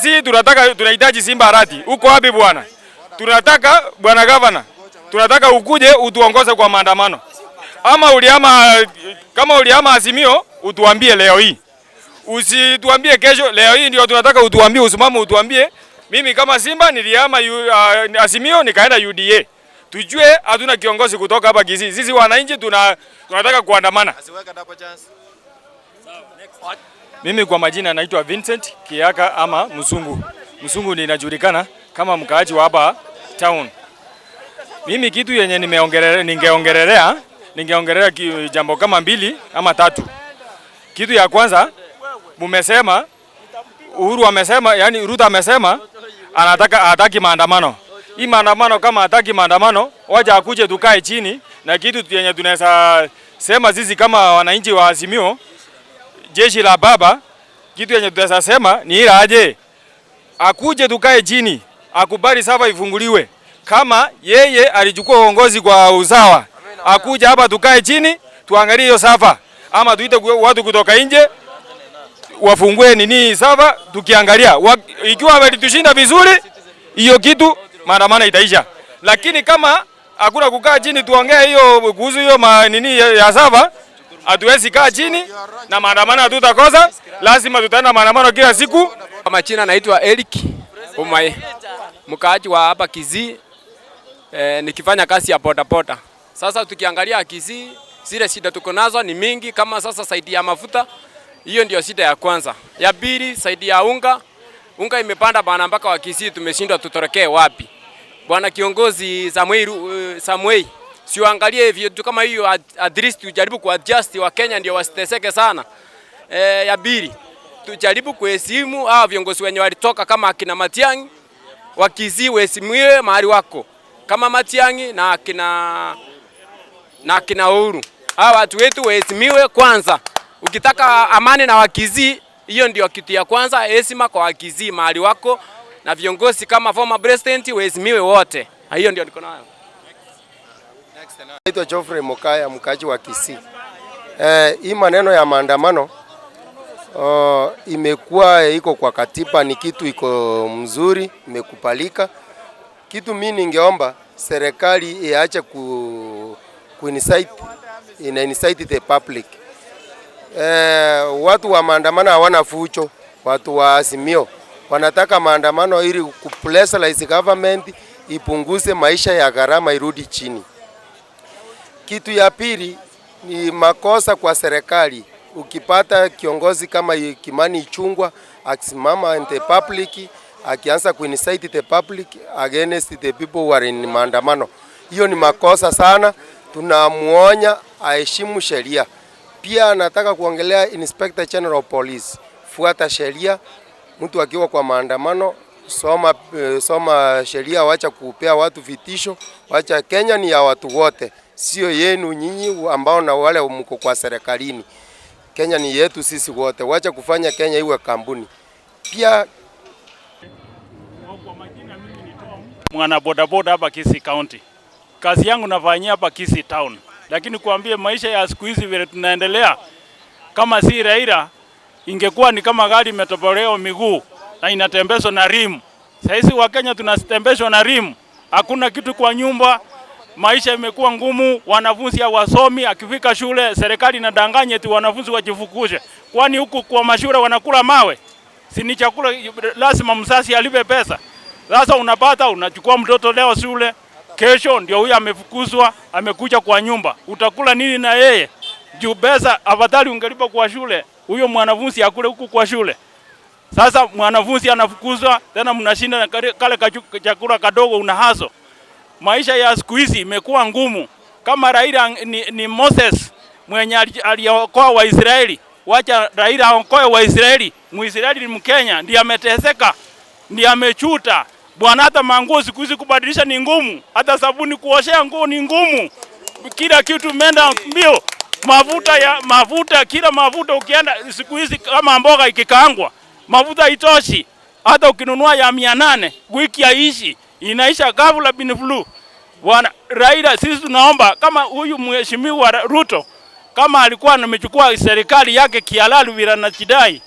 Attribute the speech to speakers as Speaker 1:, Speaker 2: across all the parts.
Speaker 1: Kisii tunataka, tunahitaji Simba Arati. Uko wapi bwana? Tunataka bwana gavana, tunataka ukuje utuongoze kwa maandamano. Ama ulihama, kama ulihama Azimio utuambie leo hii, usituambie kesho. Leo hii ndio tunataka utuambie, usimame utuambie, mimi kama Simba nilihama Azimio nikaenda UDA. Tujue hatuna kiongozi kutoka hapa Kisii. Sisi wananchi tunataka kuandamana. Mimi kwa majina naitwa Vincent Kiaka ama Msungu. Msungu ninajulikana kama mkaaji wa hapa town. Mimi kitu yenye nimeongelea, ningeongelea jambo kama mbili ama tatu. Kitu ya kwanza, mumesema Uhuru amesema, yani Ruto amesema anataka, hataki maandamano. Hii maandamano, kama hataki maandamano, wacha akuje tukae chini, na kitu yenye tunaweza sema sisi kama wananchi wa Azimio, jeshi la baba, kitu yenye tunaweza sema ni ile aje akuje tukae chini, akubali server ifunguliwe. Kama yeye alichukua uongozi kwa usawa, akuje hapa tukae chini tuangalie hiyo server, ama tuite watu kutoka nje wafungue nini server, tukiangalia ikiwa walitushinda vizuri, hiyo kitu maandamano itaisha. Lakini kama hakuna kukaa chini tuongee hiyo kuhusu hiyo nini ya server, hatuwezi kaa chini na maandamano hatutakosa. Lazima tutaenda maandamano kila siku.
Speaker 2: Kwa majina naitwa Eric Umai, mkaaji wa hapa Kisii, nikifanya kazi ya boda boda. Sasa tukiangalia Kisii, zile shida tuko nazo ni mingi, kama sasa side ya mafuta, hiyo ndio shida ya kwanza. Ya pili, side ya unga, unga imepanda bana, mpaka wa Kisii tumeshindwa tutorokee wapi. Bwana kiongozi Samuel, Samuel, si uangalie vitu kama hiyo, at least tujaribu kuadjust wa Kenya ndio wasiteseke sana. Ya pili, tujaribu kuheshimu hao viongozi wenye walitoka kama akina Matiang'i, Wakisii waheshimiwe mahali wako kama Matiang'i na akina Uhuru. Hawa watu wetu waheshimiwe kwanza. Ukitaka amani na Wakisii, hiyo ndio kitu ya kwanza, heshima kwa Wakisii mahali wako na viongozi kama former president waheshimiwe wote. Hiyo ndio niko nayo.
Speaker 3: Naitwa Geoffrey Mokaya, mkaaji wa Kisii. Hii maneno ya maandamano imekuwa iko kwa katiba, ni kitu iko mzuri, imekubalika. Kitu mimi ningeomba serikali iache ku incite, ina incite the public. Watu wa maandamano hawana fujo, watu wa Azimio wanataka maandamano ili kupressurize government ipunguze maisha ya gharama irudi chini. Kitu ya pili ni makosa kwa serikali. Ukipata kiongozi kama Kimani Ichung'wah akisimama in the public akianza kuincite the public against the people who are in maandamano, hiyo ni makosa sana. Tunamuonya aheshimu sheria. Pia nataka kuongelea Inspector General of Police, fuata sheria. Mtu akiwa kwa maandamano soma sheria, wacha kupea watu vitisho, wacha. Kenya ni ya watu wote, sio yenu nyinyi ambao na wale mko kwa serikalini. Kenya ni yetu sisi wote, wacha kufanya Kenya iwe kampuni. Pia
Speaker 4: Kwa majina mimi ni Tom, mwana bodaboda hapa Kisii County. Kazi yangu nafanyia hapa Kisii Town, lakini kuambie maisha ya siku hizi vile tunaendelea, kama si Raila ingekuwa ni kama gari imetobolewa miguu na inatembezwa na rimu. Sasa hizi Wakenya tunatembezwa na rimu, hakuna kitu kwa nyumba, maisha imekuwa ngumu, wanafunzi hawasomi. Akifika shule serikali inadanganya eti wanafunzi wajifukushe, kwani huku kwa mashule wanakula mawe? Si ni chakula, lazima mzazi alipe pesa. Sasa unapata unachukua mtoto leo shule, kesho ndio huyo amefukuzwa, amekuja kwa nyumba, utakula nini na yeye? Juu pesa afadhali ungelipa kwa shule, huyo mwanafunzi akule huku kwa shule. Sasa mwanafunzi anafukuzwa tena, mnashinda na kale chakula kadogo unahaso. Maisha ya siku hizi imekuwa ngumu. Kama Raila ni Moses mwenye aliokoa Waisraeli, wacha Raila aokoe Waisraeli. Muisraeli ni Mkenya, ndiye ameteseka, ndiye amechuta bwana. Hata manguo siku hizi kubadilisha ni ngumu, hata sabuni kuoshea nguo ni ngumu, kila kitu imeenda mbio. Mafuta ya mafuta, kila mafuta ukienda siku hizi, kama mboga ikikaangwa mafuta haitoshi. Hata ukinunua ya 800 wiki haishi, inaisha ghafla bin flu. Bwana Raila, sisi tunaomba kama huyu mheshimiwa Ruto kama alikuwa amechukua serikali yake kihalali vile anajidai,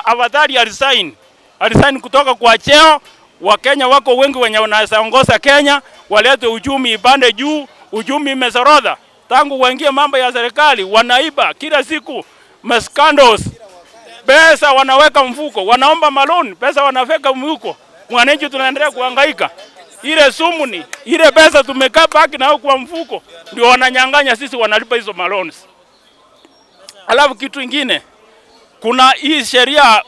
Speaker 4: afadhali alisign. Aresign kutoka kwa cheo. Wakenya wako wengi wenye wanaweza ongoza Kenya, walete uchumi ipande juu. Uchumi imezorodha tangu waingie mambo ya serikali, wanaiba kila siku, mascandals, pesa wanaweka mfuko, wanaomba maloan, pesa wanaweka mfuko. Mwananchi tunaendelea kuhangaika. Ile sumu ni ile pesa tumekaa baki nayo kwa mfuko, ndio wananyang'anya sisi, wanalipa hizo maloans. Alafu kitu ingine, kuna hii sheria,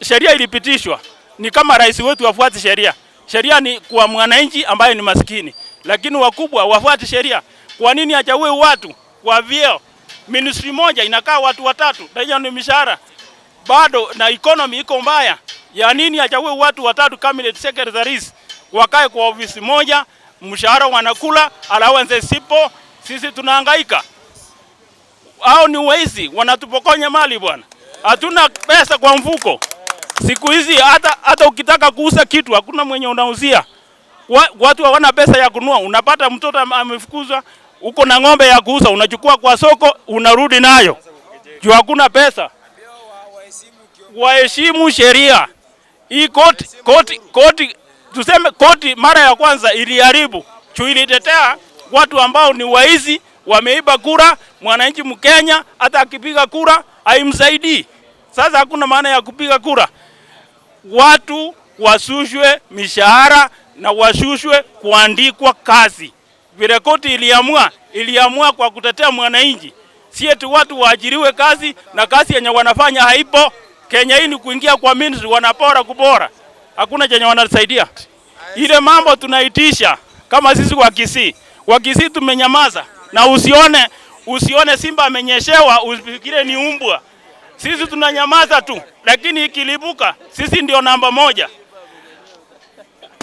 Speaker 4: sheria ilipitishwa ni kama rais wetu wafuati sheria. Sheria ni kwa mwananchi ambaye ni maskini, lakini wakubwa wafuati sheria. Kwa nini achague watu kwa vyeo? Ministry moja inakaa watu watatu, na hiyo ni mishahara bado, na economy iko mbaya. Ya nini achague watu watatu cabinet secretaries wakae kwa ofisi moja, mshahara wanakula, allowance sipo, sisi tunahangaika. Hao ni wezi, wanatupokonya mali bwana. Hatuna pesa kwa mfuko. Siku hizi hata ukitaka kuuza kitu hakuna mwenye unauzia. Watu hawana pesa ya kununua. Unapata mtoto amefukuzwa, uko na ng'ombe ya kuuza, unachukua kwa soko, unarudi nayo juu hakuna pesa. Waheshimu sheria. Hii koti, tuseme koti mara ya kwanza iliharibu, juu ilitetea watu ambao ni waizi, wameiba kura. Mwananchi Mkenya hata akipiga kura haimsaidii. Sasa hakuna maana ya kupiga kura. Watu washushwe mishahara na washushwe kuandikwa kazi. Vile koti iliamua kwa kutetea mwananchi, si eti watu waajiriwe kazi na kazi yenye wanafanya haipo. Kenya hii ni kuingia kwa ministry, wanapora kupora, hakuna chenye wanasaidia. Ile mambo tunaitisha kama sisi wa Kisii, wa Kisii tumenyamaza, na usione simba amenyeshewa usifikire ni umbwa. Sisi tunanyamaza tu, lakini ikilipuka sisi ndio namba moja.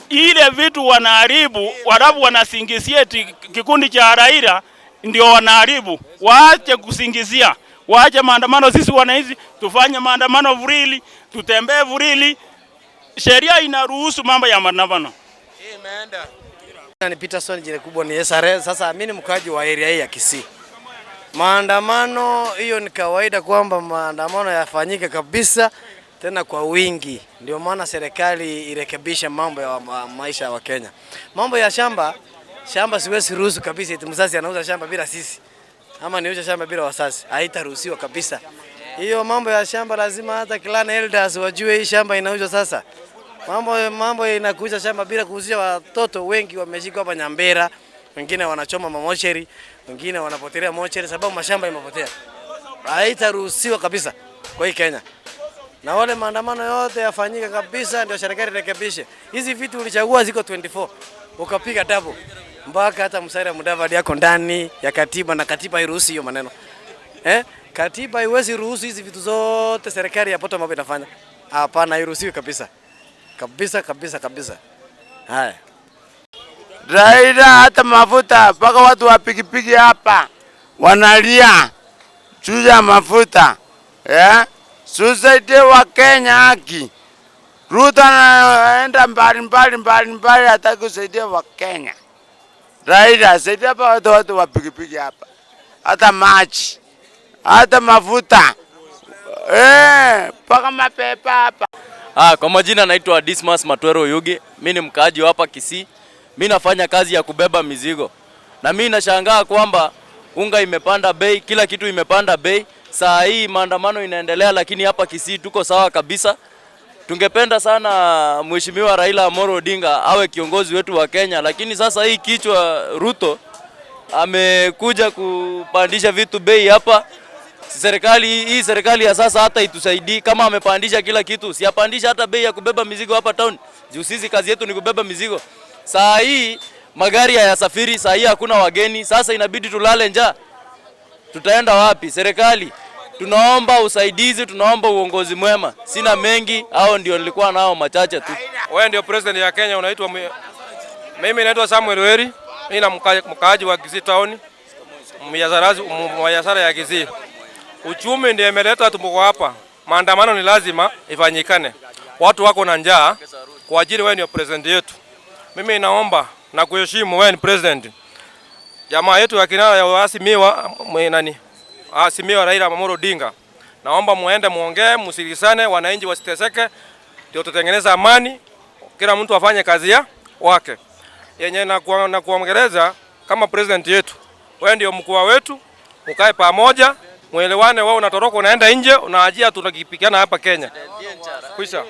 Speaker 4: Ile vitu wanaharibu, walafu wanasingizia eti kikundi cha Raila ndio wanaharibu. Waache kusingizia, waache maandamano. Sisi wananchi tufanye maandamano freely, tutembee freely. Sheria inaruhusu mambo ya maandamano.
Speaker 5: Ni Peterson, jina kubwa ni SRL. Sasa mimi ni mkaaji wa area hii ya Kisii. Maandamano hiyo ni kawaida kwamba maandamano yafanyike kabisa tena kwa wingi. Ndio maana serikali irekebishe mambo ya maisha ya Wakenya. Mambo ya shamba, shamba siwezi ruhusu kabisa eti mzazi anauza shamba bila sisi. Ama niuze shamba bila wazazi. Haitaruhusiwa kabisa. Hiyo mambo ya shamba lazima hata clan elders wajue hii shamba inauzwa sasa. Mambo inakuja shamba bila kuhusisha watoto wengi wameshikwa hapa Nyambera, wengine wanachoma mamochari, wengine wanapotelea mochari sababu mashamba imepotea. Haitaruhusiwa kabisa kwa hii Kenya. Na wale maandamano yote yafanyike kabisa ndio serikali irekebishe. Hizi vitu ulichagua ziko 24 ukapiga double mpaka hata Musalia Mudavadi yako ndani ya katiba na katiba hairuhusi hiyo maneno. Katiba haiwezi ruhusu hizi vitu zote serikali ya poto mambo inafanya. Hapana, hairuhusiwi kabisa. Kabisa kabisa kabisa. Haya.
Speaker 6: Raila hata mafuta mpaka watu wa pikipiki hapa wanalia juu ya mafuta. Susaidie wa Kenya haki. Ruto anaenda mbali mbali mbali mbali, hataki kusaidia wa Kenya. Raila saidia hapa watu wa pikipiki hapa. Hata maji, hata mafuta. Mpaka mapepa hapa.
Speaker 7: Kwa majina naitwa Dismas Matwero Yugi. Mimi ni mkaaji wa hapa Kisii. Mimi nafanya kazi ya kubeba mizigo. Na mimi nashangaa kwamba unga imepanda bei, kila kitu imepanda bei. Saa hii maandamano inaendelea, lakini hapa Kisii tuko sawa kabisa. Tungependa sana Mheshimiwa Raila Amolo Odinga awe kiongozi wetu wa Kenya, lakini sasa hii kichwa Ruto amekuja kupandisha vitu bei hapa. Hii serikali ya sasa hata itusaidii. Kama amepandisha kila kitu, si apandisha hata bei ya kubeba mizigo hapa town. Juu sisi kazi yetu ni kubeba mizigo. Saa hii magari hayasafiri, saa hii hakuna wageni, sasa inabidi tulale njaa. Tutaenda wapi? Serikali, tunaomba usaidizi, tunaomba uongozi mwema. Sina mengi, hao ndio nilikuwa nao machache tu.
Speaker 8: Wewe ndio president ya Kenya unaitwa mimi naitwa Samuel Weri. Mimi na mkaaji wa Kisii town. Mbiashara ya Kisii. Uchumi ndiye imeleta tuko hapa. Maandamano ni lazima ifanyikane. Watu wako na njaa. Kwa ajili wewe ndio president yetu. Mimi naomba na kuheshimu wewe ni president. Jamaa yetu ya kinara ya waasi miwa, nani? Azimio Raila Amolo Odinga. Naomba muende muongee, msikilizane, wananchi wasiteseke. Ndio tutengeneza amani, kila mtu afanye kazi ya wake. Yenye na kuongeleza kama president yetu, wewe ndio mkuu wetu, mkae pamoja, muelewane. Wewe unatoroka unaenda nje, unaajia tunakipigana hapa Kenya. Kwisha.